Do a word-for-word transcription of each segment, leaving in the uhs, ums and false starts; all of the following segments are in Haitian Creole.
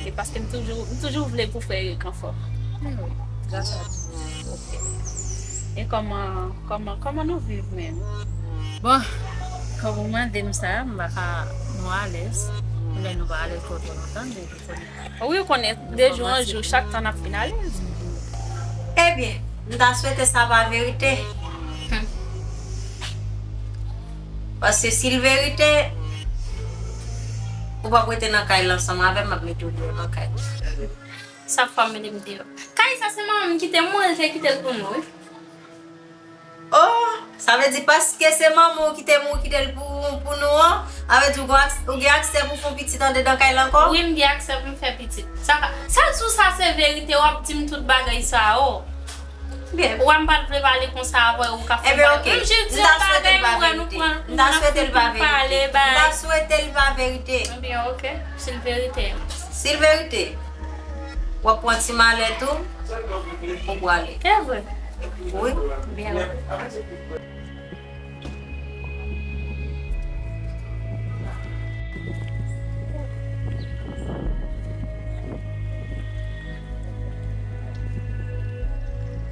E paske m toujou, m toujou vle pou frè Eric anfòm. Wi, wi. Gras a Dye. Ok. E kòman, kòman, kòman nou viv menm? Bon, kòm ou mande m sa, m pa ka, nou alèz. Lè nou pa alèz twò twò lontan, men pou kounye a. Wi, ou konnen, de jou an jou, chak tan n ap vin alèz. Ebyen, m ta swete sa pa verite. Paske si l verite, ou p ap rete nan kay la ansanm avè m, m ap mete w deyò nan kay la. Sa fè w mete m deyò? Kay sa se manman m kite m, mwen te kite l pou nou, wi. Oh, sa vle di paske se manman w ki te mouri kite l pou, pou nou an, sa vle di ou gen aks-, ou gen aksè pou fè yon pitit andedan kay la ankò? Wi, m gen aksè pou m fè pitit. Sa, sa di w sa se verite, w ap di m tout bagay sa, oh. Byen. Ou wè m pa t vle pale konsa avè w, ou ka fè m pale. Ebyen, ok. M jis di yon bagay, m wè nou pran, nou fin pale, bay. M ta swete l pa verite. M ta swete l pa verite. Ebyen, ok. Si l verite. Si l verite, w ap pran ti malè tou, ou prale. E vre? Wi. Byen.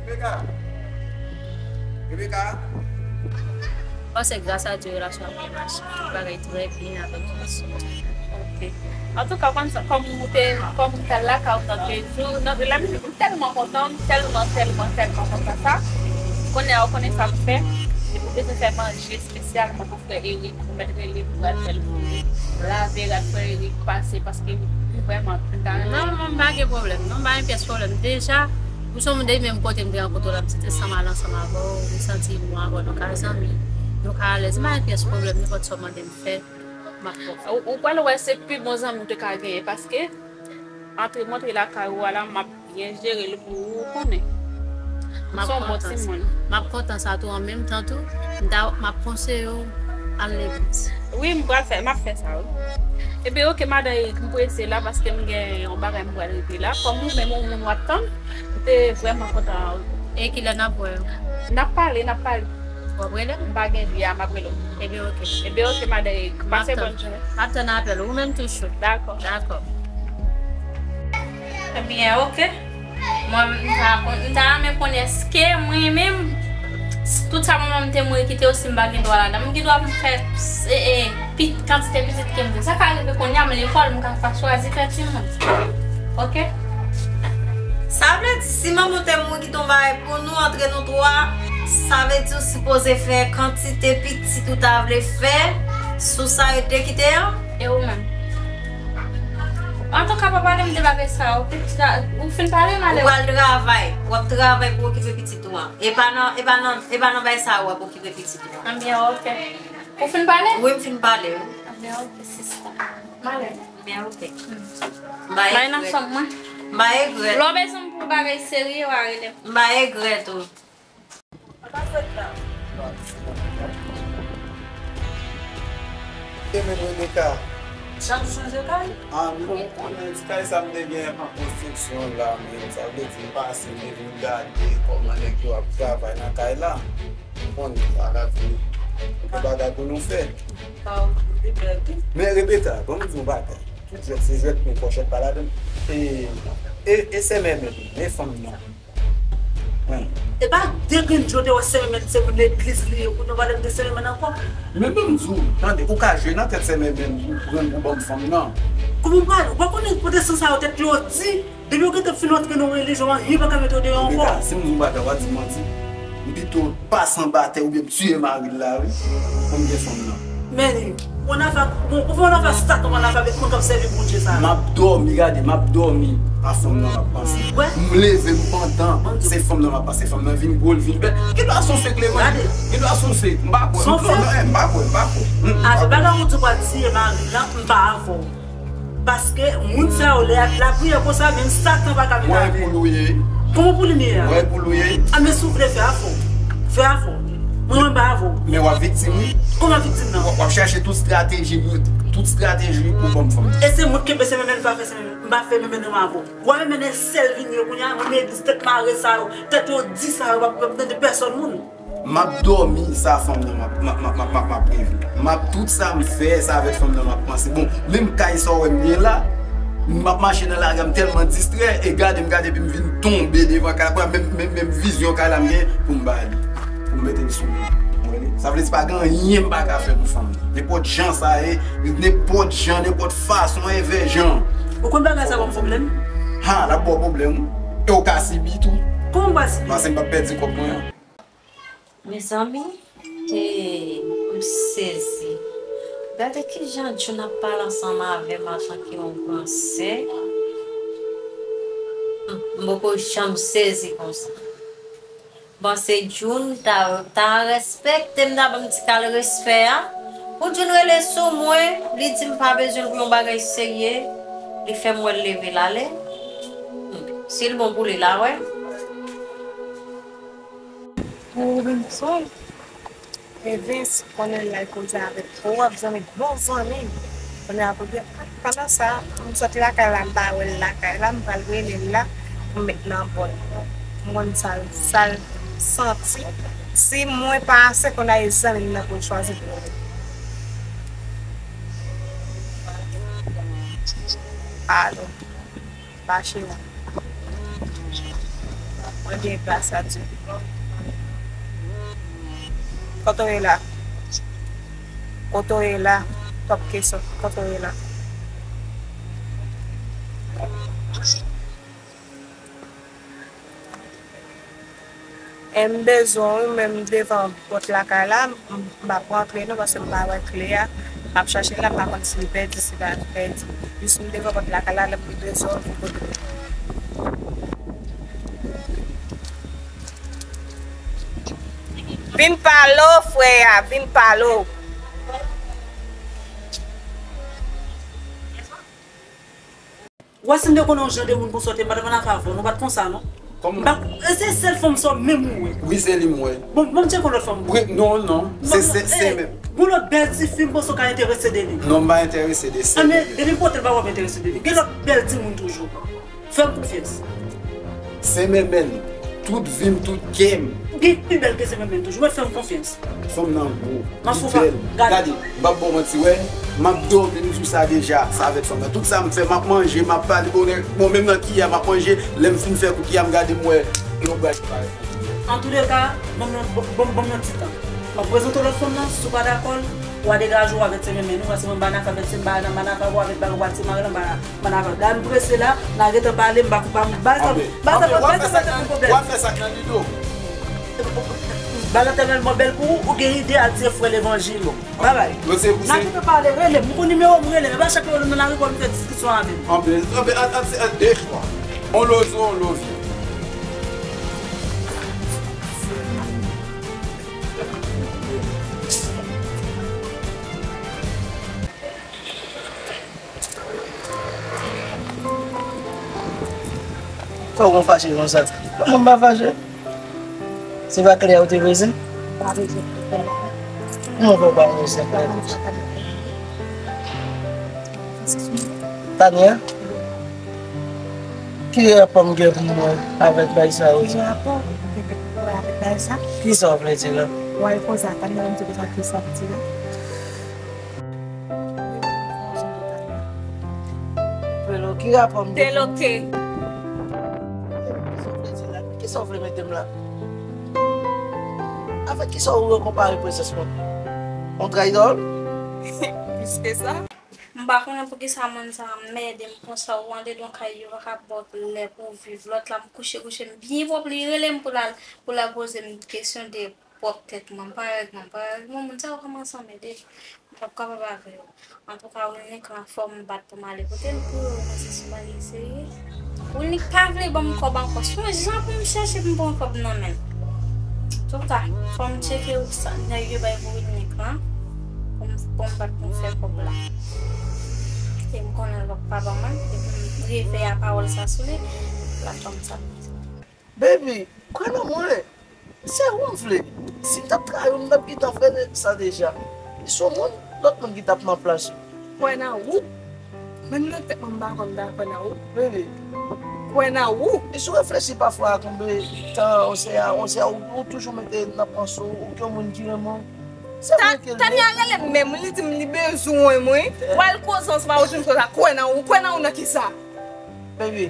Rebecca. Rebecca. Bon, se gras a Dye, relasyon an byen mache. Tout bagay trè byen avèk Jason. Ok. Antouka, kòm sa, kòm ou te, kòm ou te lakay ou tanke jou, nan, lè m, m tèlman kontan, m tèlman, tèlman, tèlman kontan sa. Kounye a, ou konnen sa m fè? Depi m bezwen fè manje espesyalman pou frè Eric, ou mèt rele m, m pral fè l pou ou. Lave rad frè Eric, pase, paske m vrèman, m ta renmen. Non, non, m pa gen pwoblèm. Non, m pa gen pyès pwoblèm. Deja, ou se yon moun depi menm kote m te rankontre w la, m santi sanm al ansanm avè w, m santi nou avè w, nou ka zanmi, nou ka alèz. M pa gen pyès pwoblèm, nenpòt sa w mande m fè. M ap fè w. Ou, ou pral wè se pi bon zanmi w te ka genyen, paske antre montre lakay ou a la, m ap byen jere l pou ou, ou konnen. M ap kontan sa. M ap kontan sa tou, an menm tan tou, m ta, m ap konseye w al legliz. Wi, m pral fè, m ap fè sa, wi. Ebyen, ok, madan Eric, m prese la, paske m gen yon bagay m pral regle la. Kòm ou menm, yon moun w ap tann, m te vrèman kontan. E kilè n ap wè? N ap pale, n ap pale. W ap rele m? M pa gen li a, m ap rele w. Ebyen, ok. Ebyen, ok, madan Eric. Pase bòn jounen. M ap tann apèl ou. Ou menm tou, Chou. Dakò. Dakò. Ebyen, ok. Mwen, m ta kon-, m ta renmen konnen èske mwen menm, tout sa manman m te mouri kite yo, si m pa gen dwa ladan. M gen dwa pou m fè, e, e, pi-, kantite pitit ke m vle. Sa ka rive kounye a, m lekòl, m ka pa chwazi fè timoun. Ok? Sa vle di, si manman w te mouri kite yon bagay pou nou, antre nou twa, sa vle di w sipoze fè kantite pitit ou ta vle fè sou sa yo te kite an? E ou menm? Antouka, pa pale m de bagay sa yo. Ou fin pale, malere. Ou pral travay. W ap travay pou okipe pitit ou an. E pa nan, e pa nan, e pa nan bagay sa yo w ap okipe pitit ou an. Anbyen, ok. Ou fin pale? Wi, m fin pale, wi. Anbyen, ok, sista. Malere. Byen, ok. M pa regrèt. Bay nan chanm mwen. M pa regrèt. Lè w bezwen m pou bagay serye, w a rele m. M pa regrèt ou. E menm Rebecca. Jan w chanje kay? Ah, non, ou konnen ti kay sa m te gen an konstriksyon la, men sa vle di m pase, m te vin gade kòman nèg yo ap travay nan kay la. Ou konnen sa ka vin gen bagay pou nou fè. Ka okipe bèl tou. Men Rebecca, ban m di w yon bagay. Tout jwèt se jwèt, men fòchèt pa ladann. E, e, e sè Mèmèn, men fanm nan. E pa de grenn je w te wè sè Mèmèn se moun legliz li ye, kounye w pale m de sè Mèmèn ankò. Men ban m di w, tande, ou ka jwe nan tèt sè Mèmèn pou pran pou ban m fanm nan. Kòman w pale? Ou pa konnen pwotestan sa yo tèt yo di? Depi yo gentan fin antre nan relijyon an, anyen pa ka mete yo deyò ankò. Rebecca, si m di w bagay, w a di m manti. M pito pase anba tè oubyen m tiye mari l la, wi. Pou m gen fanm nan. Men, ou annafè, bon, ou fè annafè Satan, ou annafè avèk moun k ap sèvi Bondye sa. M ap dòmi, gade, m ap dòmi. A fanm nan m ap panse. M leve, m pantan, se fanm nan m ap panse. Fanm nan vin gwo, l vin bèl. Gen dwa se yon fake, Levan. Gen dwa se yon fake. M pa kwè. M pa kwè, m pa kwè. Avèk bagay ou di w pral tiye mari l la, m pa avè w. Paske moun sa yo, lè y ap lapriyè konsa, menm Satan pa ka vin avè. Wè pou l ou ye. Kòman pou li m ye a? Wè pou l ou ye. A, men si w vle fè afè w, fè afè w. Mwen, mwen pa avè w. Men w ap viktim, wi. Kòman viktim nan? W ap, w ap chache tout estrateji, tout estrateji pou ban m fanm. E se mwen k kenbe sè Mèmèn, m pa fè sè Mèmèn, m pa fè Mèmèn ansanm avè w. Wè Mèmèn sèl vin yo kounye a, moun legliz tèt mare sa yo, tèt yo di sa yo, w ap, w ap tande pèsòn moun. M ap dòmi, sa fanm nan m ap, m ap, m ap, m ap, m ap, m ap reve. M ap tout sa m fè, sa avèk fanm nan m ap panse. Bon, menm kay sa w wè m gen la, M ap mache nan lari a, m tèlman distrè, e gade m gade epi m vin tonbe devan kay la, pran menm, menm, menm vizyon kay la m gen pou m ba li. Pou m mete l sou li. Ou wè li? Sa vle di pa gen anyen m pa ka fè pou fanm nan. Nenpòt jan sa ye, nenpòt jan, nenpòt fason, envè jan. Ou konn bagay sa ban m pwoblèm? Ha, l ap ba w pwoblèm wi. E w ka sibi tou. Kòman m pa sibi? Paske m p ap pèdi kòb mwen an. Mezanmi, e, m sezi. Gade kijan June ap pale ansanm avè m antanke yon gran sè. M, m poko janm sezi konsa. Bon, se June ta, ta respekte m, ta ban m ti kal respè a. Pou June rele sou mwen, li di m pa bezwen l pou yon bagay serye. Li fè m wè l leve l ale. Si l bon pou li, l a wè. Pou Robinson, Evens, konnen l la koze avèk pwòp zanmi, bon zanmi. Konnen apre, pandan sa, m soti lakay la, m pa wè l lakay la, m pral rele l la, pou m met nan bòl. M konn sa l, sa l santi. Si mwen pa ase, konnen e zanmi m nan pou l chwazi pou mwen. Alo. Mache la. Mwen gen gras a Dye. Kote w ye la? Kote w ye la? Top kesyon. Kote w ye la? E m bezwen w wi, men m devan pòt lakay la, m, m p ap rantre non, paske m pa wè kle a. M ap chache l la, m pa konn si l pèdi, si l pa pèdi. Jis m devan pòt lakay la, lè m bezwen w, vin kote m. Vin pale w, frè a, vin pale w. Ou wè si m te konnen yon jan de moun pou sòti, m pa t ap ann afè avè w, nou pa t konsa, non. Kòman? M pa, e se sèl fanm sa w menm ou wè. Wi, se li m wè. Bon, bon, m tcheke yon lòt fanm. Wi, non, non. Se, se, se menm. Gon lòt bèl tifi m panse w ka enterese de li. Non, m pa enterese de se li. Anben, depi m pote l ba w, w ap enterese de li. Gen lòt bèl timoun toujou. Fè m konfyans. Se menm menm. Tout vi m, tout kè m. Ou gen pi bèl ke se menm menm toujou. Mwen fè m konfyans. Fanm nan gwo. Li bèl. Gade, m p ap ba w manti, wè. M ap dòmi, m di w sa deja, sa avèk fanm nan. Tout sa m fè, m ap manje, m ap pale, bon, bon, menm nan kiya, m ap manje. Lè m fin fè kou kiya, m gade, m wè yon bagay ki parèt. Antouleka, ban m yon, ban m, ban m yon ti tan. M ap prezante w lòt fanm nan, si w pa dakò, w a degaje w avèk se menm menm. Nou wè se mwen m ba n afè avèk se m ba nan ba n afè avè w avèk bagay w pral se mare nan ba. Mwen avè w. La m prese la, n a gentan pale, m pa, m pa, ba sa, ba sa, ba sa, ba sa, w ap fè sa k nan, w ap fè sa k nan lido. Ba Letènèl mwen bèl pou ou, ou gen ide al di frè levanjil. Babay. N a gentan pale, rele m, ou konn nimewo m, rele m. E pa chak lè w nan lari, w ap fè diskisyon avè m. Anpil, anpil, an, an, an, de fwa. On love you, on love you. Sa w konn fache konsa? Mwen m pa fache. Se pa klè ou te bezwen? Pa bezwen klè. Mwen fè w pa bezwen klè. Tania, ki rapò m gen pou mwen avèk bagay sa yo? Ki rapò m gen pou mwen avèk bagay sa? Kisa w vle di la? W al koze ak Tania, m di konsa kisa w di la. Pelo, ki rapò m gen? Deloke. Kisa w vle di la? Kisa w vle mete m la? Avèk kisa w rekonpare prezans mwen? On traydò? Plis ke sa. M pa konnen poukisa moun sa anmède m konsa, ou andedan kay yo pa ka ba w lè pou w viv. Lòt la, m kouche, kouche, m byen pwòp, li rele m pou l al, pou l al poze m kesyon de pwòp tèt mwen, m pa règ mwen, m pa règ mwen, moun sa yo kòmanse anmède m. M p ap kapab avè yo. Antouka, Wilnick lan, fò m bat pou m ale kote l pou yo wè si se bagay serye. Wilnick pa vle ban m kòb ankò. Se yon jan pou m chèche pou m pran kòb nan men l. Antouka, fò m tcheke sa nèg yo bay pou Wilnick lan, pou m, pou m bat pou m fè kòb la. E m konnen l p ap pa ban mwen, depi m rive a pawòl sa sou li, l ap ban m sa. Baby, kwè nan mwen. Se ou m vle. Si m t ap trayi w, m t ap gentan fè sa deja. Li se yon moun, lòt moun ki t ap nan plas ou. Kwè nan ou? Menm nan tèt mwen, m pa kwè m ta kwè nan ou. Baby. Kwè nan ou? E si w reflechi pafwa a konbe tan, on se a, on se a, ou, ou toujou mete nan panse w, ou gen yon moun ki renmen w. Se vre ke l Tania rele m menm, li di m li bezwen mwen. W al koze ansanm avè w, ou di m konsa, kwè nan ou, kwè nan ou nan kisa? Baby,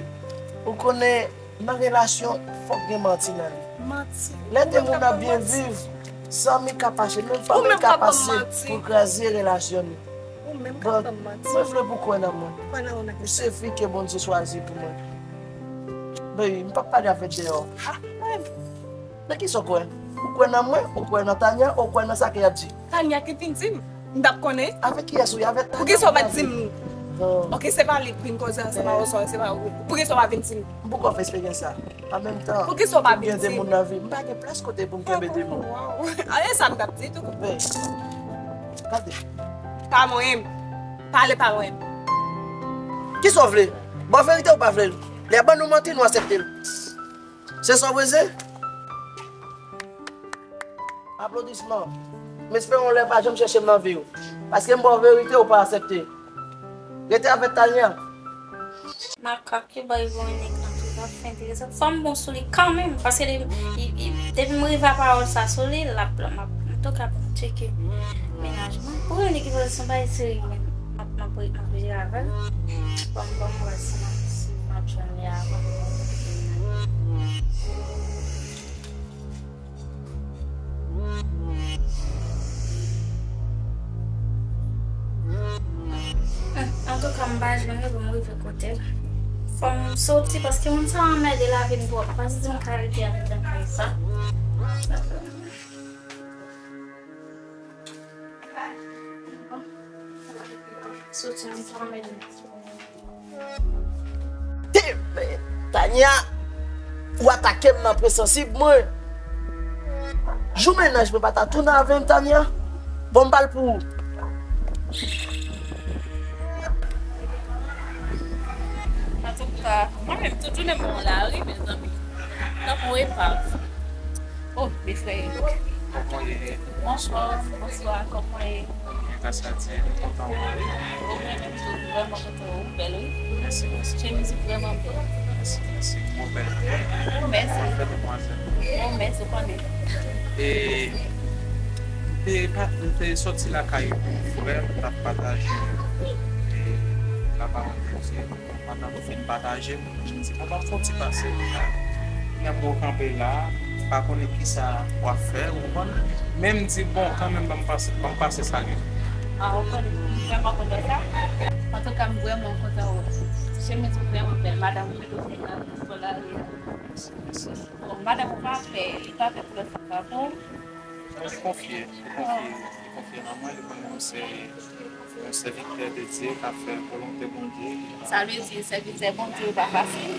ou konnen nan relasyon, fòk gen manti nan li. Manti. Lè de moun ap byen viv, zanmi ka pase, menm fanmi ka pase pou kraze relasyon nou. Ou menm k ap ban m manti. Mwen vle pou kwè nan mwen. Ou se fi ke Bondye chwazi pou mwen. Baby, m p ap pale avèk deyò. Nan kisa w kwè? Ou kwè nan mwen? Ou kwè nan Tania? Ou kwè nan sa ke y ap di? Tania ki vin di m. M t ap konnen. Avèk kiyès ou ye? Avèk Tania? Poukisa w pa t di m? Non. Ok, se pa li k vin koze ansanm avè w, se pa ou. Poukisa w pa vin di m? M poko fè eksperyans sa. An menm tan, poukisa w pa vin di m? Gen de moun nan vi. M pa gen plas kote pou m kenbe de moun. Waw. A, e sa m t ap di tou. Men, gade. Pa mwen menm. Pale pa mwen menm. Kisa w vle? Bon, verite ou pa vle l? Lè ban nou manti, nou aksepte l. Se sa w bezwen? Aplodisman. M espere w lè pa janm chèche m nan vi w. Paske m ba w verite, ou pa aksepte. Rete avèk Tania. Makak yo bay bon nèg nan tou, sa fè enteresan. Fò m bon sou li kanmenm, paske depi, depi m rive a pawòl sa sou li, l ap, l ap, antouka, m tcheke mennaj mwen. Pou yon nèg ki vle se yon bagay serye, men m ap, m ap, m ap jere avè l. Fò m, fò m wè si m ap, si m ap jwenn li avan. Antouka, m pa jwenn li pou m rive kote l. Fò m soti paske moun sa anmède lavi m twòp. Pa di m ka rete anndan kay sa. Soti, moun sa anmède m. Te, men, Tania, ou atake m nan pwen sansib mwen. Jou mennaj mwen pa ta tounen avè m, Tania. Bon, m pral pou ou. Antouka, mwen menm, tout jounen m nan lari, mezanmi. Tankou epav. Oh, befrè Eric. Kòman w ye? Bonswa, bonswa, kòman w ye? Byen, gras a Dye, nou kontan wè w. Ou menm tou, vrèman kontan wè w, ou bèl, wi. Mèsi, mèsi. Chemiz ou vrèman bèl. Mèsi, mèsi. Ou bèl. Ou bèl, demwazèl. Oh, mèsi, ou konnen. E, m te pa, m te sòti lakay yon frè, m t ap pataje, e, lapawòl de Dye. Pandan nou fin pataje, m di, "Bon, ban m fè yon ti pase la." Kounya m wè w kanpe la, m pa konnen kisa w ap fè, ou konprann? Men m di, "Bon, kanmenm, ban m pase, ban m pase salye." Ah, ou konnen, m vrèman kontan sa. Antouka, m vrèman kontan wè w. Chemiz ou vrèman bèl, madanm ou tou fè nan, sou lari a. Bon, madanm ou pa fè, li pa fè pou lòt fanm pa bon. Li konfye, li konfye, li konfye nan mwen, li konnen mwen se yon sèvitè de Dye k ap fè volonte Bondye. Sa vle di, sèvitè Bondye yo pa fasil.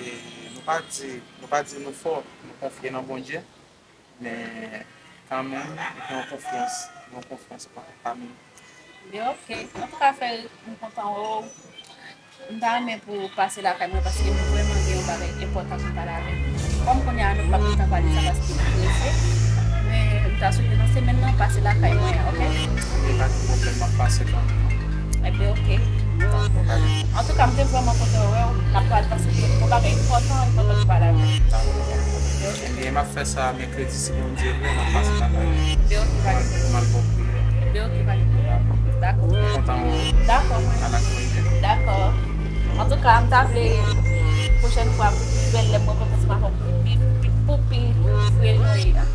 E nou pa di, nou pa di nou fò, nou konfye nan Bondye, men kanmenm, nou gen yon konfyans, yon konfyans pa, pami nou. Li oke. Antouka, frè, m kontan wè w. M ta renmen pou w pase lakay mwen paske m vrèman gen yon bagay enpòtan pou m pale avè w. Kòm kounye a nou p ap gentan pale sa paske nou prese, men m ta swete nan semèn nan pase lakay mwen an, oke? E pa gen pwoblèm, m ap pase kanmenm. Ebyen, oke. Antouka, m te vrèman kontan wè w. N ap pale paske gen yon bagay enpòtan, enpòtan pou pale avè w. Ebyen, m ap fè sa mèkredi, si Bondye vle, m ap pase lakay mwen. Ebyen, oke, pa gen pwoblèm. M al, m al ba w priyè. Ebyen, oke, pa gen pwoblèm. Dakò. Kontan wè w. Dakò, mwen. Dakò. Antouka, m ta vle pwochèn fwa pou pi bèl lè m rankontre ti madanm pou pi, pi, pou pi fre nou ye a.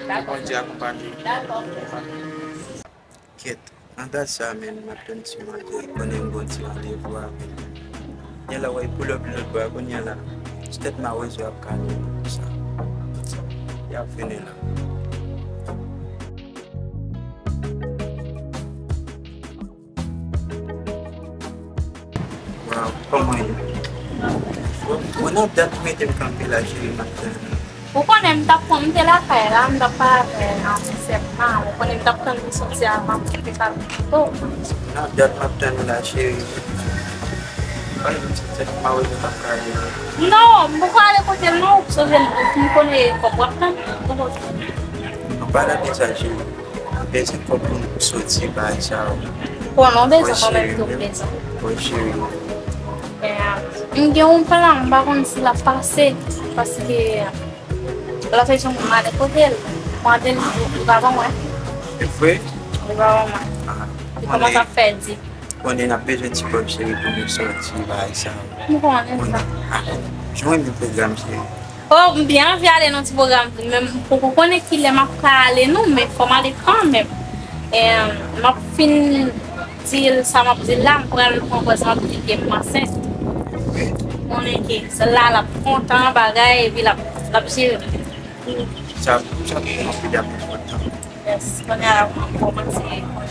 Dakò. Bondye akonpanye w. Dakò. Kèt, nan dat sa menm, m ap tann ti manje, konnen m gon ti randevou avè l. Gen lè w wè pou lòt, lòt bò a, kounye a la, ti tèt mawozo ap kale m konsa. Y ap vini la. Waw, kòman ye? Bon, bon, nan dat ou mete m kanpe la, cheri, m ap tann ou. Ou konnen m t ap pran, m te lakay la, m t ap pale avè ansèm nan, ou konnen m t ap tann li soti avan pou m te ka vin kote w. Nan dat m ap tann ou la, cheri. Pale m ti tèt mawozo k ap kale m. Non, m poko ale kote l non, ou sonje m, m konnen kòb w ap tann. An palan de sa, cheri. M bezwen kòb pou m soti bay sa yo. Konnen w bezwen kòb, mwen menm tou m bezwen. Wi, cheri. M gen yon plan, m pa konn si l ap pase, paske lòt jou m ale kote l, mande l, li pa ban mwen. E vre? Li pa ban mwen. Li kòmanse ap fè di. Konnen n ap bezwen ti kòb cheri pou nou sòti bagay sa. M konnen sa. Jan w renmen pwogram cheri. Oh, m byen anvi ale nan ti pwogram tou, men m poko konnen kilè m ap ka ale non, men fò m ale kanmenm. Em, m ap fin di l sa m ap di l la, m pral pran pòz m ap di l ke m ansent. Konnen ke sèl la l ap kontan bagay, epi l ap, l ap jere m. Sa, sa pou anpil ap kontan. Yes, kounye a la m kòmanse konnen.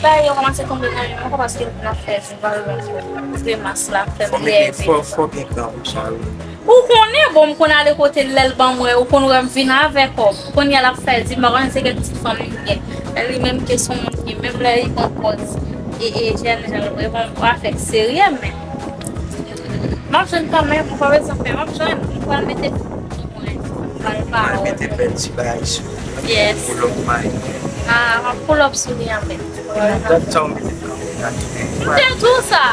Bagay yo kòmanse tonbe nan men mwen paske l vin ap fè grimas la, fè m nève. Fò, fò gen gran pou sa wi. Ou konnen, bon, m konn ale kote l lè l ban mwen, ou konn wè m vin avè kòb. Kounye a l ap fè l di m, pa konnen se kèk ti fanm li gen. Men li menm ke se yon moun ki menm lè li pran pòz e, e jèn jan l vre, bon, w afèk serye, men m ap jwenn kanmenm, ou pa bezwen pè, m ap jwenn, m pral mete Mwen pral pa Mwen mete bèl ti bagay sou li. Yes. Pull up my. Ah, m ap pull up sou li anpil. Dat sa w mete kanpe la. M te di w sa.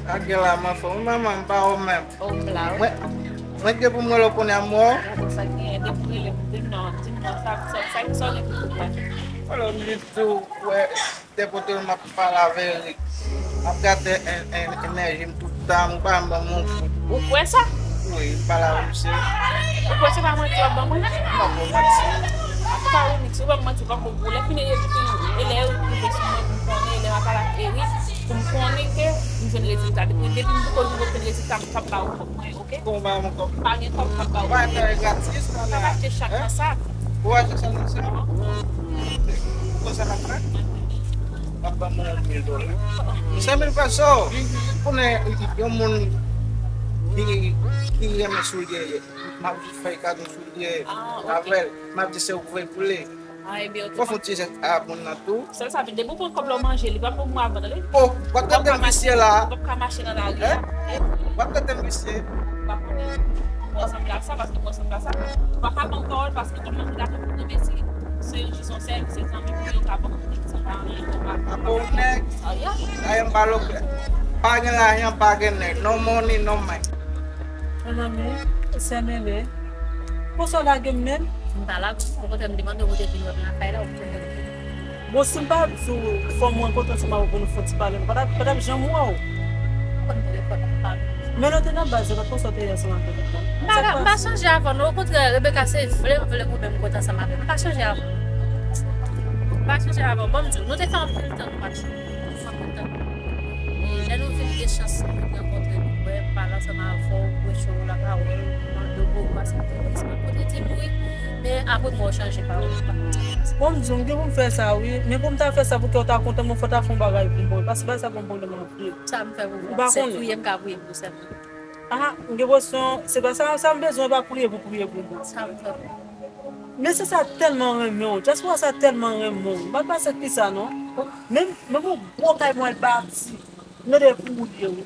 Ak gen la, man, fò. Manman, m pa wè menm. Mwen, mwen gen pou mwen lè w konnen a mò. Sa gen, depi w rele m, di m non, di m non, sa, sa, sa, sa w gen pou w fè. Alò, m di tou, wè. Depi w te wè m ap pale avè Eric, m ap gate en- en- enèji m tout tan, m pa janm ban m yon fout. Ou kwè sa? Wi, m pale avè misye. Ou kwè se pa manti w ap ban mwen? M ap ban w manti. Antouka, Remix, ou ban m manti, ou pa konn pou lè fini Eric, e lè Eric rive sou mwen pou m konnen, e lè m ap pale ak Eric, pou m konnen ke m jwenn rezilta. Depi, depi m poko jwenn okenn rezilta, m p ap ba ou kòb mwen. Kòman m kòb? Pa gen kòb m ap ba ou. Bagay gratis, m ap achte chak nan sa. Ou achte chak nan sa? Ou konn sa m ap fè? M ap ban mwen yon mil dola. Senk mil peso. Konnen yon moun ki, ki renmen soulye, m ap jis fè kado soulye avè l. M ap di se ou k voye pou li. Ah, ebyen, ok. Fò fè yon ti jès a moun nan tou. Sèl sa, depi w pran kòb la w manje, li pa pou mwen avan, tande? Oh, w ap trete m visye la. Ou p ap ka mache nan lari a. Hein? W ap trete m visye. Ou pa konnen. Mwen sanble ak sa, paske mwen sanble ak sa. Ou pa ka ban m pawòl, paske kòb manje la tou pou mesi. Se jis yon sèvis, se zanmi pou yo ka ban m. Se pa yon kòb. Apa w nèg? Sa ye. Sa ye m pa lòk. Pa gen lajan, pa gen nèg. No money, no mind. Mezanmi, sè Nene. Konsa w lage m menm? M pa lage w, okontrè m te mande w pou w te vin wè m lakay la, ou te vin. Bon, si m pa di w fò m rankontre ansanm avè w pou nou fè yon ti pale, m pa t ap, pa t ap janm wè w. Ou konn telefòn nan pa. Men lè w te nan baz la, konsa w te ye ansanm avè m? M pa, m pa sonje avè w, non, okontrè, Rebecca se vle m vle goumen m kontan ansanm avè w. M pa sonje avè w. M pa sonje avè w. Bon, m di w, nou te fè anpil tan nou pa t Lè nou vin gen chans pou vin rankontre nou, wè, pale ansanm avè w, bwè cho w, lapawòl, mande w pou w aksepte respè kote di m wi, men apre mwen w chanje pawòl ou pa. Bon, m di w, m gen pou m fè sa wi, men pou m ta fè sa pou kè w ta kontan, mwen fò w ta fè yon bagay pou mwen, paske bagay sa gon pwoblèm anpil. Sa m fè pou ou, se priye m ka priye pou ou sèlman. Ah, m gen presyon, se pa sa, sa m bezwen, pa priye pou priye pou mwen. Sa m fè pou ou. Mesye sa tèlman renmen w, dyaspora sa tèlman renmen w. M pa t pase k pisa non. Men, men yon gwo kay mwen l bati. Mande pou ou ye wi.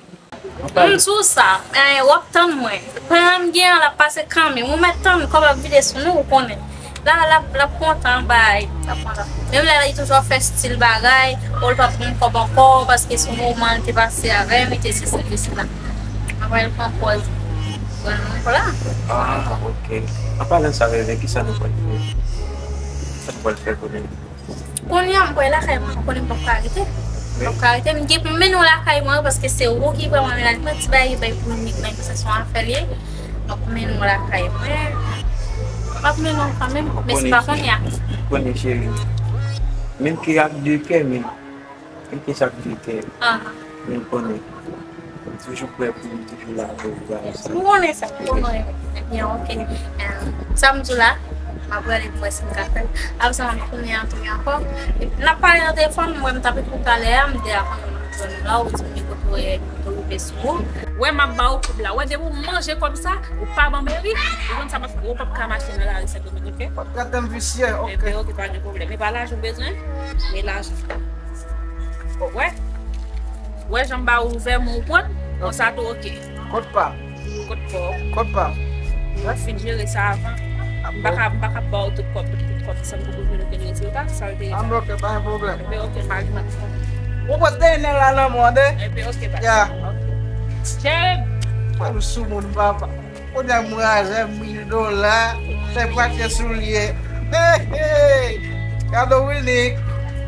M di w sa, w ap tann mwen. Pandan m gen an, l ap pase kanmenm. Ou mèt tann, kòb ap vide sou nou, ou konnen. La, l ap, l ap kontan, bay. Menm lè li toujou ap fè stil bagay, o l p ap ban m kòb ankò, paske se yon moman l te pase avè m, li te sesi, li te sela. Apre l pran pòz. Bon, nou la. Ah, ok. An palan sa, Veve, kisa nou pral fè? Kisa nou pral fè kounye a? Kounye a, m pral lakay mwen, ou konnen m p ap ka rete. M p ap ka rete, m gen pou m mennen w lakay mwen, paske se ou ki pran mwen, men la, gen ti bagay ki bay pou nik nan, se yon afè l ye. M ap mennen w lakay mwen. M ap mennen w kanmenm, men se pa kounye a. Ou konnen, cheri. Menm ke ak de kè, men. Menm ke sa k vle kè. Men konnen. Toujou prè pou li, toujou la pou li, bagay sa. M konnen sa, m konnen. Ebyen, ok. Em, sa m di w la, m ap gade pou wè si m ka fè l. Apre sa, m ap tounen antre ankò. Epi, n ap pale nan telefòn, m wè m t ap ekri w talè a, m deja konnen m ap jwenn ou la, ou di m gen kote w ye, kote w rive sou ou. Wè, m ap ba ou kòb la. Wè, depi w manje kòb sa, ou pa ban m ri, ou konn sa m ap fè, ou p ap ka mache nan lari Sendomeng, ok? W ap trete m visye, ok. Ebyen, ok, pa gen pwoblèm. E pa lajan w bezwen, men lajan. Wè? Wè jan m ba ou ouvè men w pran, konsa tou ok. Kot pa? Kot pa? Kot pa? Wè, fin jere sa avan. M pa ka, m pa ka ba w tout kòb, tout kòb, san m poko jwenn okenn rezilta, sa l te ye. An bloke, pa gen pwoblèm. Ebyen, ok, m pa gen. Ou pote dèyè nèg la nan mòde? Ebyen, ok, baz. Ya. Ok. Jere m. Fè m sou moun, papa. Kounye a m raze mil dola, fè brache soulye. Hey, hey! Gade Willy!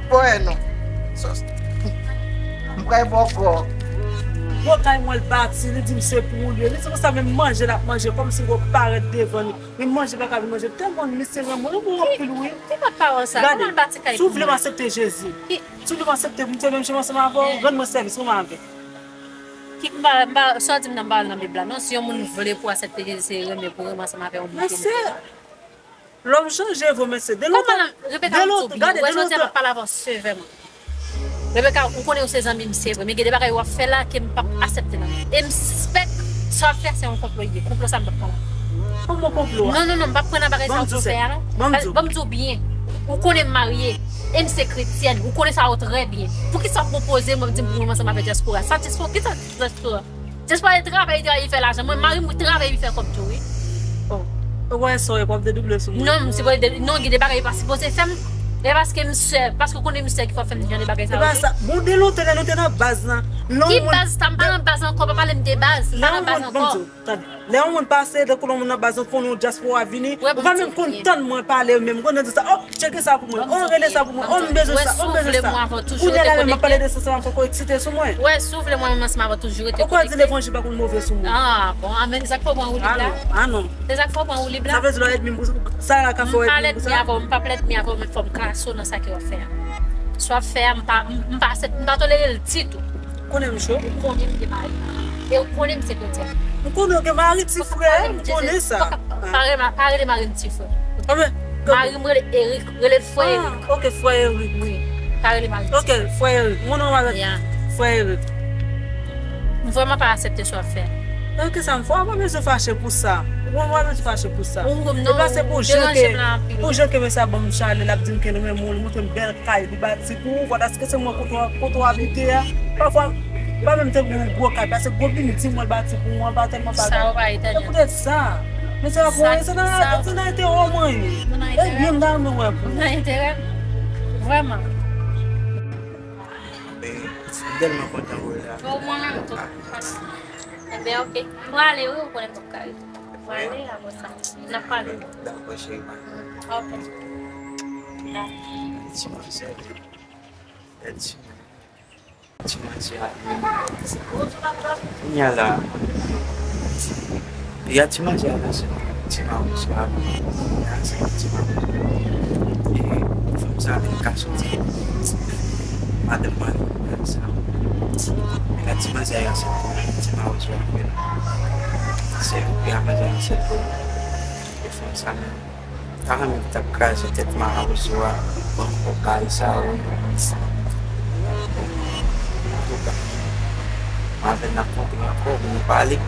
Bwè non! M pral bò kò. Bon, kay mwen l bati, li di m se pou ou li ye. Li di konsa, menm manje l ap manje, kòmsi m parèt devan li. Menm manje pa ka vin manje. Tèlman misye renmen mwen, renmen mwen anpil, wi. Ki pòt pawòl sa? Gade, kòman l bati kay pou mwen? Si w vle m aksepte Jezi. Si w vle m aksepte, m te menm chèmen ansanm avè w, rann mwen sèvis, kòman avè? Ki m pa, m pa, sa w di m nan, m pa wè l nan Bib la, non. Si yon moun vle pou aksepte Jezi, se renmen pou renmen ansanm avè yon moun ki renmen. Lòm chanje vre, mesye. De lontan, Rebecca, de lontan, gade, de lontan. Jodi a m ap pale avè w sevèman. Rebecca, ou konnen ou se zanmi m, se vre. Men gen de bagay w ap fè la ke m p ap aksepte nan men. E m sispèk sa w ap fè se yon konplo li ye. Konplo sa m p ap pran. Konplo, konplo a. Non, non, non, m p ap pran nan bagay sa w ap fè a, non. Ban m di w byen. Ou konnen m marye. E m se kretyèn. Ou konnen sa yo trè byen. Poukisa w ap pwopoze mwen di m pou mwen ansanm avèk dyaspora? Sa dyaspora, ki sa dyaspora? Jis pa travay, travay, li fè lajan. Mwen, mari m travay, li fè kòb tou, wi. Oh. Ou wè sa w ap dedouble sou mwen? Non, m sipoze de, non, gen de bagay li pa sipoze fè m. E paske m sè, paske w konnen m sè ki fè w fè m jan de bagay sa yo. Bon, de lontan lè nou te nan baz lan. Ki baz sa? M pa nan baz ankò, pa pale m de baz. M pa nan baz ankò. Lè yon moun pase, tankou yon moun nan baz lan, konnen yon dyaspora vini, ou pa menm konn tann mwen pale, menm konn di sa, oh, tcheke sa pou mwen, oh, rele sa pou mwen, oh, m bezwen sa, oh, m bezwen sa. Kounye a la menm m ap pale de sa, sa m ap fè w eksite sou mwen. Wè, si w vle mwen menm ansanm avè w toujou rete konekte. Ou kwè di levanjil pa konn move sou mwen? Ah, bon, ah, men sa k fè w pran woulib la? Ah non. Se sa k fè w pran woulib la? Sa vle di lè w ènmi pou sa la ka fè w ènmi pou sa? M pa lènmi avè w, m p ap lènmi avè w, men fò m klase w nan sa ke w ap fè a. Sa w ap fè a, m pa, m, m pa aksepte, m pa tolere l ditou. Konnen m cho. Ou konnen m te mari. E ou konnen m se kretyèn. M konnen w gen mari, ti frè, m konnen sa. Pa rele, pa rele mari m ti frè. Mari m rele Eric, rele l frè Eric. Ah, ok, frè Eric. Wi, pa rele mari m ti frè. Ok, frè Eric. Mon nom avec frè Eric. M vrèman pa aksepte sa w ap fè. Ok, sa m fè, w pa bezwen fache pou sa. Ou pa bezwen fache pou sa. E pa se pou jan ke, pou jan ke mesye a ban m chalè, l ap di m ke l renmen w, li montre m bèl kay li bati pou ou, vwala, èske se mwen kote w, kote w abite a? Pafwa, pa menm te gen yon gwo kay, paske gwo bini ti mwen bati pou mwen, pa tèlman bagay. Sa yo pa italyen. Se poutèt sa. Men se pa pou anyen, se nan, se nan enterè w mwen ye. E byen m ta renmen wè pou ou. Nan enterè m. Vrèman. M tèlman kontan wè w la. Bon, mwen menm tou. Enben, ok. Mwen ale, wi, ou konnen m p ap ka rete. Mwen ale, apre sa. N ap pale. Dakò, cheri mwen. Ok. Ti manzè. Ti, ti manzè. Kounye a la. Piga ti manzè a nan se ti mawozo a. Piga se ti mawozo. E fanm sa vin ka soti. Madanm mwen vin sa. Piga ti manzè a se ti mawozo a. Se piga manzè a se pou. E fanm sa menm. Pa renmen ki t ap kraze tèt mawozo a, ban m kòb bagay sa yo. Antouka, m avè l n ap kontre ankò pou nou pale, n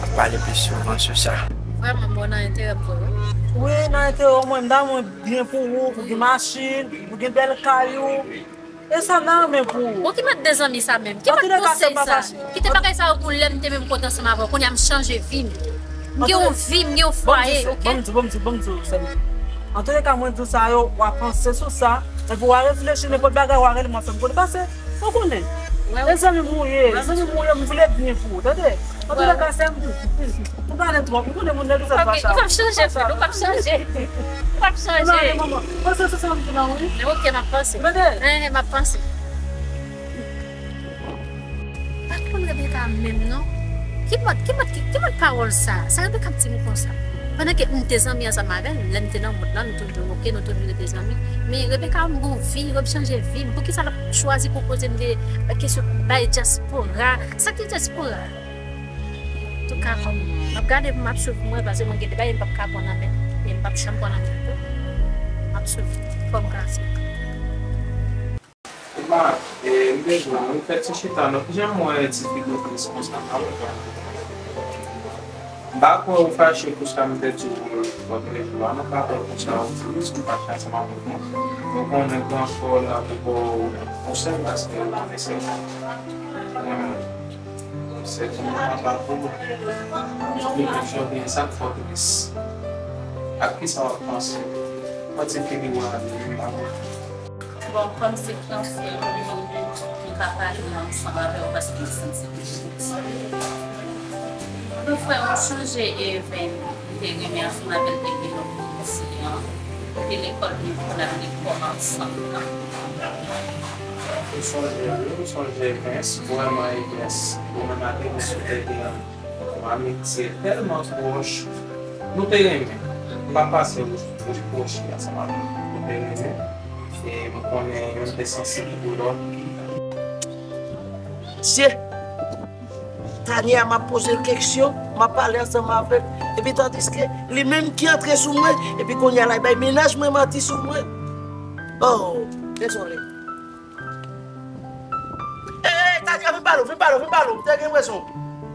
ap pale pi souvan sou sa. Vrèman, bon, nan enterè m vre, wi. Wi, nan enterè w, mwen, m ta renmen byen pou ou, pou gen machin, pou gen bèl kay ou. E sa m ta renmen pou ou. Bon, ki mòd de zanmi sa menm? Ki mòd konsèy sa? Kite bagay sa yo pou lè m te menm kontan ansanm avè w. Kounye a m chanje vi m. M gen yon vi, m gen yon fwaye, ok? Ban m di w, ban m di w, ban m di w, sèm. Antouka, mwen di w sa yo, w a panse sou sa, epi w a reflechi, nenpòt bagay, w a rele m, w a fè m konnen. Paske, ou konnen, e zanmi m ou ye, zanmi m ou ye, m vle byen pou ou, tande? Antouka, sèm, ou pale twòp, ou konnen moun nan li sa fache. Ou p ap chanje, frè, ou p ap chanje. Ou p ap chanje. Panse sou sa m di la, wi. Ok, m ap panse. Tande? Eh, m ap panse. Pa konn Rebecca menm non. Ki mòd, ki mòd, ki, ki mòd pawòl sa? Sa Rebecca ap di m konsa? Pandan ke m te zanmi ansanm avè l, lè m te nan mond lan, nou toujou, ok, nou toujou rete zanmi. Men Rebecca, m gon vi, Rebe chanje vi m. Poukisa l ap chwazi pwopoze m de, kesyon bay dyaspora? Sa ki dyaspora? Antouka, kòm m ap gade pou m ap swiv mwen, paske mwen gen de bagay m p ap ka pran nan men l, e m p ap janm pran nan men l tou. M ap swiv kòm grafik. Epa, e, m bezwen w, m fè ti chita non. Kijan m wè ti fi Douglas konsa, pa konprann. M pa kwè ou fache pou sa m te di w lòt jou a non, m pa kwè konsa ou di m si w fache ansanm avèk mwen. Ou konnen gran frè w la pou ba w konsèy paske ou konnen se mwen menm. Se ti moman pa pou ou. Li menm jan byen sa k fè w tris. Ak kisa w ap panse? Kòman ti fi li wè a li menm pa pou ou? Bon, kòm se gran frè m, m ka pale ansanm avè w paske m santi li. Bon, frè m chanje e ven m te renmen ansanm avè l depi lòt piti an. Te lekòl li pou n al lekòl ansanm nan. M sonje wi, m sonje Evens, vrèman Evens. Ou menm ak Evens ou te gen yon amitye tèlman pwòch. Nou te renmen. M pa pase wouch wouch pwòch li ansanm avè m. Nou te renmen. E m konnen youn te sansib pou lòt. Mesye, Tania, m ap poze l keksyon, m ap pale ansanm avè l. Epi tandiske li menm ki antre sou mwen, epi kounye a la, li bay mennaj mwen manti sou mwen. Oh, dezole. Ey, Tania, vin pale w, vin pale w, vin pale w. M te gen rezon.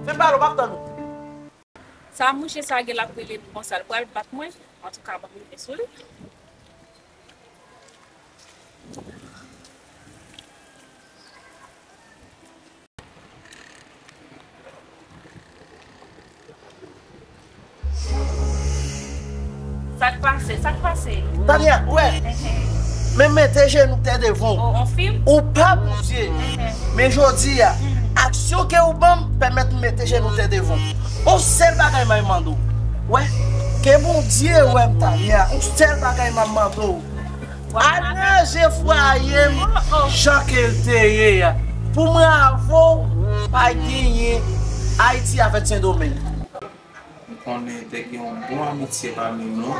Vin pale w, m ap tann ou. Sa mouche sa gen l ap rele m konsa, l pral bat mwen. Antouka, ban m rive sou li. Sa k pase? Sa k pase? Tania, wè. Enhen. Men mete jenou tè devan w. O, on fim? Ou pa Bondye. Enhen. Men jodi a, hmm, aksyon ke ou ban m pèmèt m mete jenou tè devan w. On sèl bagay m ap mande w. Wè, ke Bondye wè m, Tania. On sèl bagay m ap mande w. Al ranje fwaye m jan ke l te ye a. Pou mwen avè w, pa genyen Ayiti avèk Sendomeng. M konnen te gen yon bon amitye pami nou.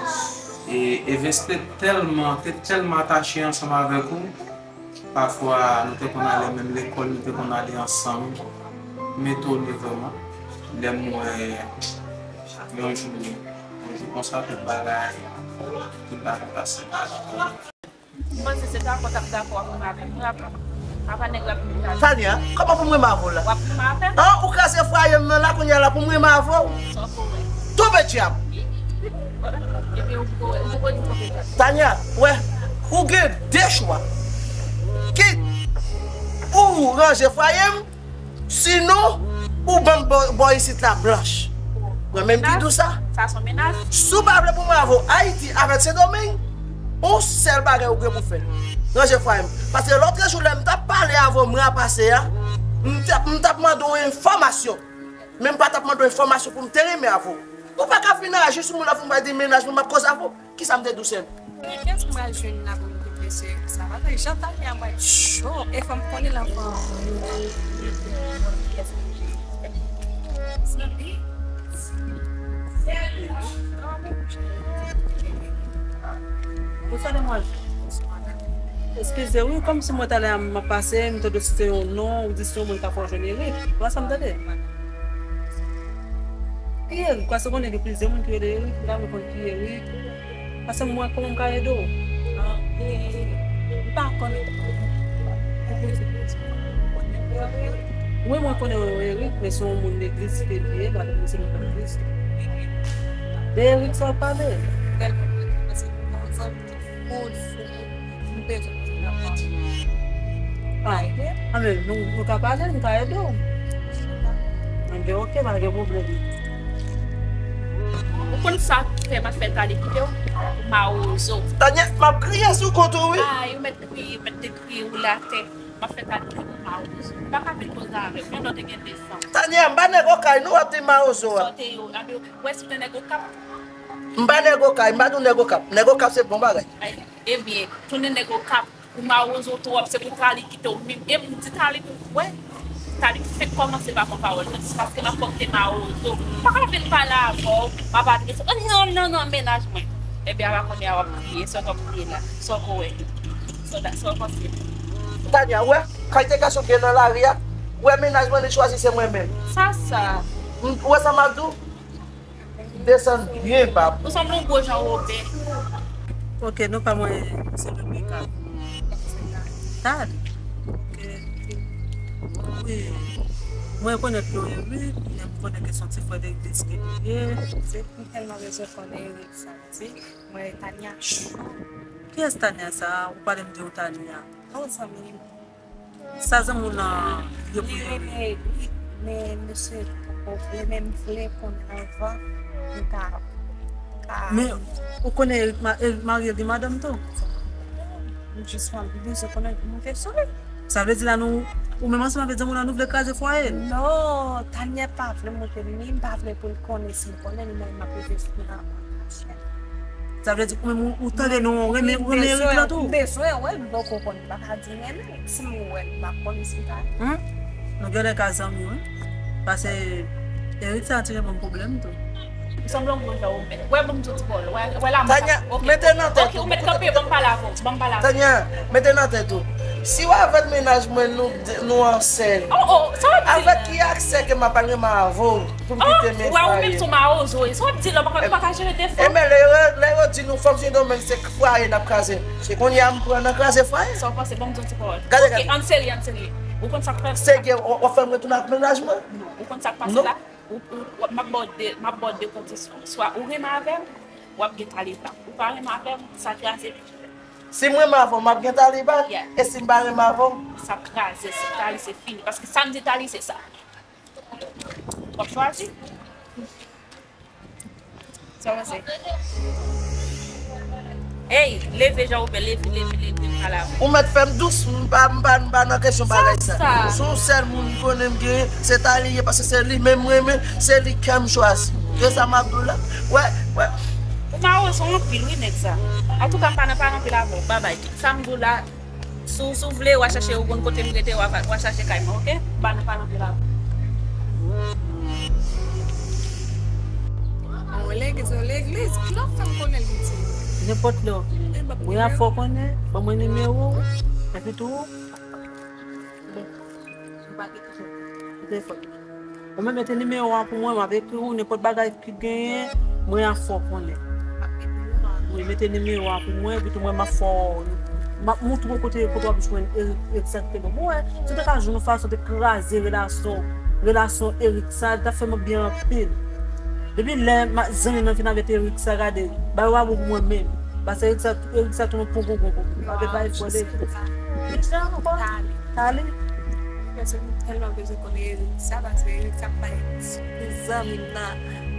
E Evens te tèlman, te tèlman atache ansanm avèk ou. Pafwa, nou te konn ale menm lekòl, nou te konn ale ansanm. M etone vrèman lè m wè yon jou, yon jou konsa, tout bagay, tout bagay pase. M panse se dakò t ap dakò avè m, avè m. Apa nèg la vin la. Tania, kòman pou m renmen avè w la? W ap renmen avè m? An, ou kraze fwaye m nan la, kounye a la pou m renmen avè w? Sa w ko wè. Tonbe dyab! Ebyen, ou ko wè, ou ko di tonbe dyab. Tania, wè, ou gen de chwa. Kit ou ranje fwaye m, sinon, ou ban m bò, bò isit la blanch. Mwen menm ki di w sa. Sa se yon menas. Si w pa vle pou mwen avè w Ayiti avèk Sendomeng, yon sèl bagay ou gen pou fè. Ranje fwaye m. Paske lòtrejou lè m t ap pale avè w mwa pase a, m t ap, m t ap mande w enfòmasyon. Men m pa t ap mande w enfòmasyon pou m te renmen avè w. Ou pa ka vin aji sou moun la pou m pa di mennaj mwen m ap koze avè w. Kisa m te di w sè m? Men kiyès m pral jwenn la pou m te prese sa? Paske jan Tania mwen cho, e fò m konnen l anvan. Zanmi. Bonswa demwazèl. Eskize wi, kòmsi mwen talè a m ap pase, m tande w site yon non, ou di se yon moun k ap fè w jwenn Eric. Wè sa m tande? Ki Eric? Paske konnen gen plizyè moun ki rele Eric, m ta renmen konn ki Eric. Paske m wè kòman m ka ede w. Ah, e, m pa konnen. Wi, mwen konnen yon Eric, men se yon moun legliz ke li ye, paske se yon moun legliz. De Eric sa w ap pale? Tèlman, paske m gen yon zanmi ki fou, fou, fou. M bezwen konn sa l ap pale. Ah, anben, nou, nou ka pale, m ka ede w. Anben, oke, pa gen pwoblèm. Ou konn sa k fè m ap fè Tali kite w? Mawozo. Tania, m ap kriye sou kont ou, wi. Ah, ou mèt kriye, ou mèt te kriye, ou la atè. M ap fè Tali kite w pou mawozo. Ou pa ka vin koze avè m. Yon lòt te gen desan. Tania, m pa nèg okay, non, w ap di mawozo a. Sa w te ye, anben, ou wè si w te nèg Okap. M pa nèg okay, m pa di w nèg Okap. Nèg Okap se bon bagay. Ay, ebyen, tounen nèg Okap. Ou mawozo twòp, se pou Tali kite w menm. E m di Tali pou wè. Tali fèk kòmanse pa pran pawòl nan, se paske m ap fòk te mawozo. M pa ka vin pale avè w, m ap adrese w. Non, non, non, mennaj mwen. Ebyen, apa kounye a w ap kriye, sa w t ap kriye la. Sa w ko wè. Sa w ta, sa w panse. Tania, wè, kalite gason k gen nan lari a, wè mennaj mwen li chwazi se mwen menm. Sa, sa. M, wè sa m ap di w? Desann byen ba pou. Ou sanble yon gwo jan Wobè. Ok, non pa mwen, se Rebecca. Tad. Ok. Wi. Mwen rekonèt non Eric, men m konnen ke se yon ti frè legliz ke li ye. Se pou tèlman bezwen konnen Eric sa di. Mwen, Tania cho. Kiyès Tania sa? Ou pale m de yon Tania. Non, zanmi m. Sa zanmi w nan ye pou li? Li rele Eric, men misye poko vle, men m vle konnen anvan m ta ka. Men ou konnen Eric ma-, Eric marye, li gen madanm tou? M jis bezwen konnen pou monte sou li. Sa vle di la nou, ou menm ansanm avèk zanmi w la nou vle kraze fwaye l? Non, Tania pa vle monte li, m pa vle pou l konnen, si m konnen li menm m ap rete sou nan. Sa vle di ou menm ou, ou tande non, ou renmen, ou renmen Eric lan tou. M bezwen wè l, m poko konn, m pa ka di renmen. Si m wè l, m ap konnen si m ka. Hmm? Nou genlè ka zanmi, wi. Paske Eric sa tire ban m pwoblèm tou. Ou sanble yon gwo jan ou mèt. Wè, ban m di w ti pawòl. Wè, wè la, Tanya, mete nan tèt ou. Ok, ou mèt kanpe, ban m pale avè w. Ban m pale avè w. Tanya, mete nan tèt ou. Si w avèk mennaj mwen, nou, nou ansèm. Oh, oh, sa w ap di la? Avèk ki aksè ke m ap al renmen avè w? Pou m kite men fwaye. Ou menm se yon mawozo, e sa w ap di la, ou pa ka, ou pa ka jere defo. Ebyen, lè yo, lè yo di nou fòk Sendomeng se fwaye n ap kraze. Se kounye a m pran nan kraze fwaye. Sa w panse? Ban m di yon ti pawòl. Gade, gade. Ok, ann serye, ann serye. Ou konn sa k pase la? Serye, w, w ap fè m retounen ak mennaj mwen? Non, ou konn sa k pase la? Ou, ou, w ap, m ap ba w de, m ap ba w de kondisyon. Swa ou renmen avè m, w ap gen taliban. Ou pa renmen avè m, sa kraze. Si m renmen avè w, m ap gen taliban? Yeah. E si m pa renmen avè w? Sa kraze, se tali, se fini. Paske sa m di tali, se sa. W ap chwazi. Sa w panse? Ey, leve, Jan Wobè, leve, leve, leve, m pale avè w. Ou mèt fè m dous, m pa, m pa, m pa nan kesyon bagay sa. Sa, sa. Se yon sèl moun m konnen m gen, se tali ye, paske se li menm m renmen, se li kè m chwazi. Se sa m ap di w la. Wè, wè. Ou mawozo anpil, wi, nèg sa. Antouka, m pa nan pale anpil avè w. Babay, tout sa m di w la, Si w, si w vle, w a chache, ou konn kote m rete, w a, w a chache kay mwen, oke? M pa nan pale anpil avè w. Yon legliz, yon legliz. Kilè w fè m konnen l, pitit? Nenpòt lè w vle. Mwen ap fè w konnen, ban mwen nimewo w, epi tou, bon, m pa gen telefòn. Ou menm mete nimewo a pou mwen, m ap ekri w nenpòt bagay ki genyen, mwen ap fè w konnen. Wi, mete nimewo a pou mwen, epi tou mwen m ap fè w, m ap montre w kote, kote w ap jwenn Eric egzakteman. Bon, wè, si w te ka jwenn yon fason de kraze relasyon, relasyon Eric sa, li t ap fè mwen byen anpil. Depi lè ma, zanmi m nan fin avèk Eric sa, gade, bagay yo pa bon pou mwen menm. Paske Eric sa, Eric sa tounen pon, pon, pon, pon. Avèk bagay fò de. Ki jan ankò? Tali. Tali. Paske m tèlman bezwen konnen Eric sa, paske Eric sa ap bay zanmi m nan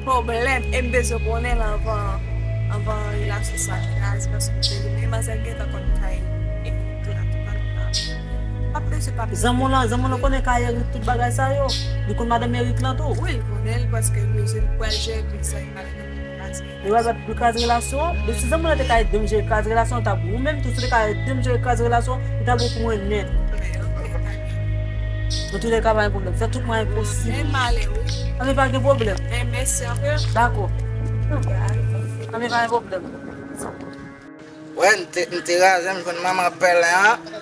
pwoblèm, e m bezwen konnen l anvan, anvan relasyon sa kraze, paske m te renmen manzèl gentan konn kay Eric la, tou pa m pa bezwen pa bezwen. Zanmi w lan, zanmi w lan konnen kay Eric, tout bagay sa yo. Li konn madanm Eric lan tou. Wi, li konnen l, paske m bezwen pral jere tout sa. Li pa bat pou kraze relasyon an. Men si zanmi w lan te ka ede m jere kraze relasyon an, li t ap bon. Ou menm tou, si w te ka ede m jere kraze relasyon an, li t ap bon pou mwen nèt. Nan tou lè ka, pa gen pwoblèm. Fè tout mwayen posib. Men m ale, wi. Anben, pa gen pwoblèm. Men mèsi anpil. Dakò. Anben, pa gen pwoblèm. Wè, m te, m te raze, m jwenn manman pèlen an.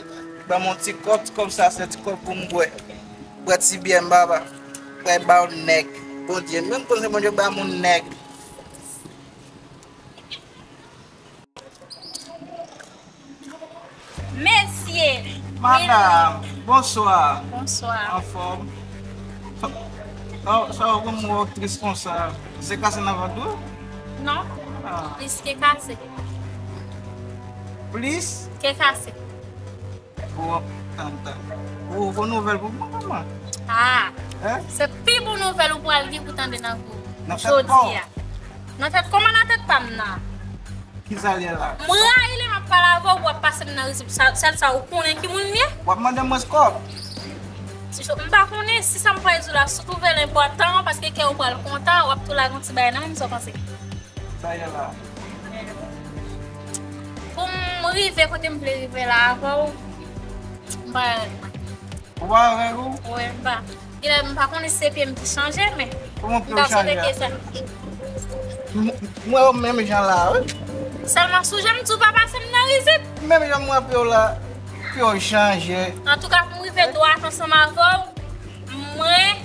Ban m yon ti kòb, ti kòb sa, se ti kòb pou m bwè. Bwè ti byè m, papa. Bwè ba w nèg. Bondye, menm konn se Bondye ba moun nèg. Mesye! Madam, bonswa. Bonswa. Anfòm? Sa, sa, sa w konn wè w tris konsa? Se kase nan vant ou? Non. Ah. Plis ke kase. Plis? Ke kase. Ou, tann, tann. Ou, bon nouvèl pou mwen, manman. Ah. Hein? Se pi bon nouvèl ou pral gen pou tande nan vi w. Nan tèt pa w. Jodi a. Nan tèt, kòman nan tèt pa m nan? Kisa l ye la? M rayi lè m ap pale avè w, w ap pase m nan rizib. Sa, sèl sa ou konnen ki moun m ye? W ap mande m mwen kòb? M pa konnen si sa m pral di w la, si w twouve l enpòtan, paske kè w pral kontan, w ap tou lage yon ti bagay nan men m, sa w panse? Sa ye la? Pou m rive kote m vle rive la avè w, m pa Ou pa avèk ou? Wi, m pa. Genlè m pa konnen si se pye m ki chanje, men m pa sonje ke sa. M, m wè w menm jan la, wi. Sèlman sou jan m di w pa pase m nan rizib. Menm jan m wè pye w la, pye w chanje. Antouka, pou m rive dwat ansanm avè w, mwen,